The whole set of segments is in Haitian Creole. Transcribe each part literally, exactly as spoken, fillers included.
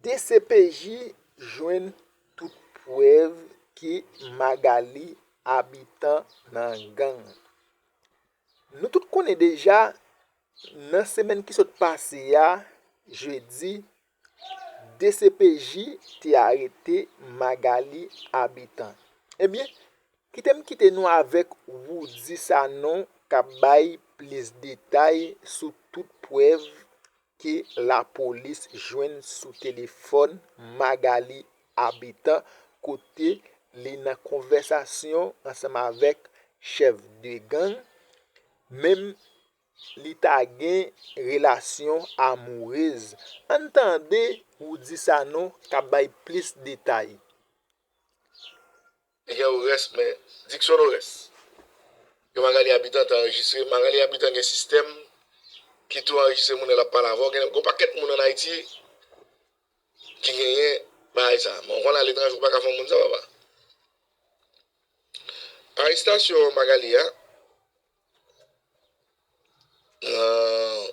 D C P J jwenn tout prèv ke Magalie Habitant nan gang. Nou tout konnen deja, nan semèn ki sot pase a, jedi, D C P J te arete Magalie Habitant. Ebyen, kite m kite nou avèk Roudy Sanon k ap bay plis detay sou tout prèv ke lapolis jwenn sou telefòn Magalie Habitant, kote li nan konvèsasyon ansanm avèk chèf de gang, menm li ta gen relasyon amourez. Ann tande Roudy Sanon k ap bay plis detay. Li gen Ores, men diksyon Ores. Ke Magalie Habitant te anrejistre. Magalie Habitant gen sistèm ki tou anrejistre moun nan l ap pale avè w. Gen yon pakèt moun ann Ayiti ki genyen bagay sa. Men w konn aletranje, ou pa ka fè yon moun sa, papa. Arestasyon Magalie a, nan,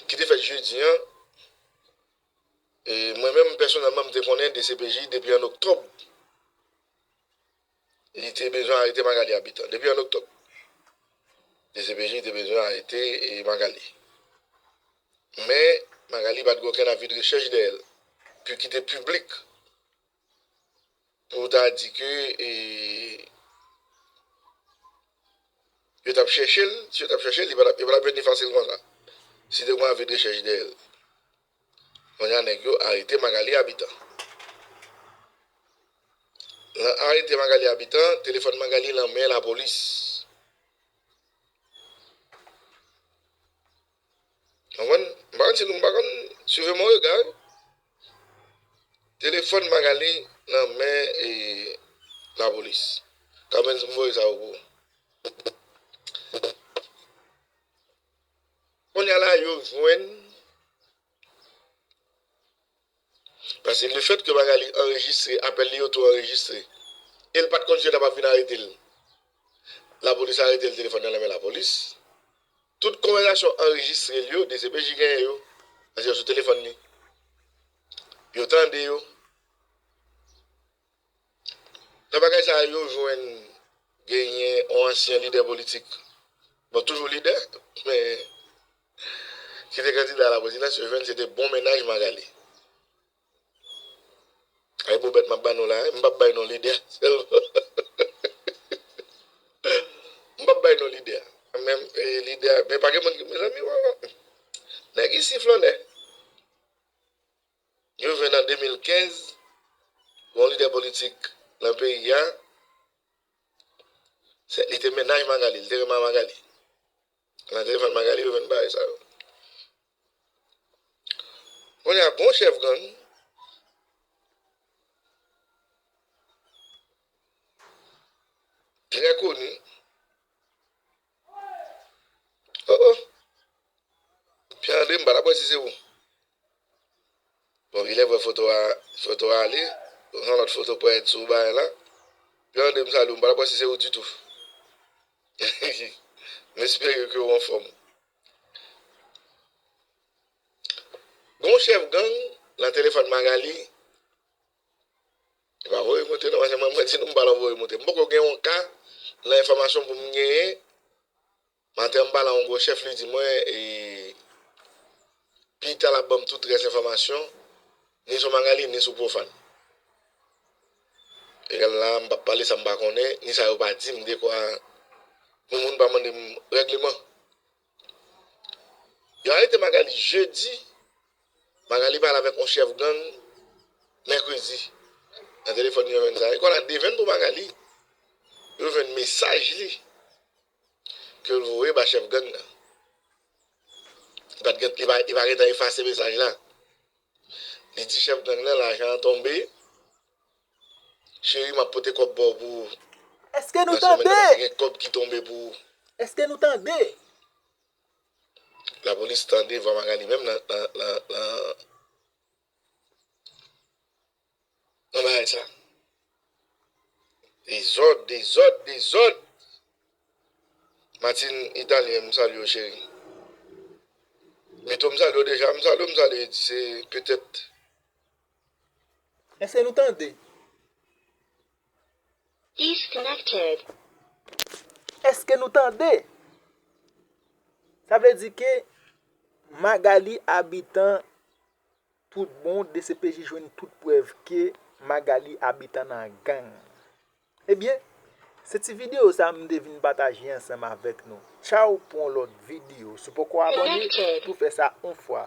ki te fèt jedi an, e mwen menm, pèsonèlman, m te konnen D C P J depi an oktòb. Li te bezwen arete Magalie Habitant. Depi an oktòb, D C P J te bezwen arete, e, Magalie. Men, Magalie pa t gen okenn avi de rechèch dèyè l. Pou kite piblik, pou ta di ke, e, yo t ap chèche l, si yo t ap chèche l, li pa t ap, yo pa t ap jwenn li fasil konsa. Si te gen avi de rechèch dèyè l. Kounye a, nèg yo arete Magalie Habitant. Nan arete Magalie Habitant, telefòn Magalie nan men lapolis. Konprann? M pa konn si nou pa konn, suivez mon regard. Telefòn Magalie nan men, e, lapolis. Kanmenm m voye sa yo pou ou. Kounye a la, yo jwenn Paske lefètke Magalie anrejistre, apèl li yo tou anrejistre. E l pa t konn si yo ta p ap vin arete l. Lapolis arete l, telefòn nan nan men lapolis. Tout konvèsasyon anrejistre l yo, D C P J genyen yo. Paske yo sou telefòn li. Yo tande yo. Nan bagay sa a, yo jwenn genyen yon ansyen lidè politik. Bon, toujou lidè, men ki te kandida a laprezidans, yo jwenn se te bon mennaj Magalie. Ay, bon bèt m ap ba nou la, m p ap bay non lidè a sèlman. M p ap bay non lidè a. Men, e, lidè a, men pa gen moun ki, mezanmi, nèg isi flannè. Yo jwenn an de mil kenz, yon lidè politik nan peyi a, se, li te mennaj Magalie, li te renmen Magalie. Nan telefòn Magalie, yo jwenn bagay sa yo. Kounye a, gon chèf gang, trè koni. Oh, oh. Pierre André, m pa t ap wè si se ou. Bon, ilèvre foto a, foto a ale, yon lòt foto parèt sou bagay la. Pierre André, m salye w, m pa t ap wè si se ou ditou. M espere ke w anfòm. Gon chèf gang nan telefòn Magalie. Li pa voye monte non, paske mwen, mwen di nou m pa nan voye monte. M poko gen yon ka nan enfòmasyon pou m genyen. Maten an m pale a yon gwo chèf, li di mwen, e, pita l ap ban m tout rès enfòmasyon, ni sou Magalie, ni sou Profane. Egal la, m p ap pale sa m pa konnen, ni sa yo pa di m, dekwa pou moun pa mande m règleman. Yo arete Magalie jedi, Magalie pale avèk yon chèf gang mèkredi. Nan telefòn yo jwenn sa. E konn a devèn pou Magalie, yo jwenn mesaj li ke l voye ba chèf gang nan. Li pa t gen, li pa, li pa gentan efase mesaj la. Li di chèf gang nan, lajan an tonbe. Cheri, m ap pote kòb ba w pou ou. Èske nou tande? Gen kòb ki tonbe pou ou. Èske nou tande? Lapolis tande vwa Magalie menm nan, nan, nan, nan, nan bagay sa. Dezòd, dezòd, dezòd. Martine Italien, m salye w, cheri. M salye w deja, m salye w, m salye Edi, se petèt. Èske nou tande? Disconnected. Èske nou tande? Sa vle di ke Magali Abitan tout bon, D C P J jwenn tout prèv ke Magali Abitan nan gang. Ebyen, se ti videyo sa m te vin pataje ansanm avèk nou. Tchaw pou yon lòt videyo. Si w poko abòne, tou fè sa yon fwa.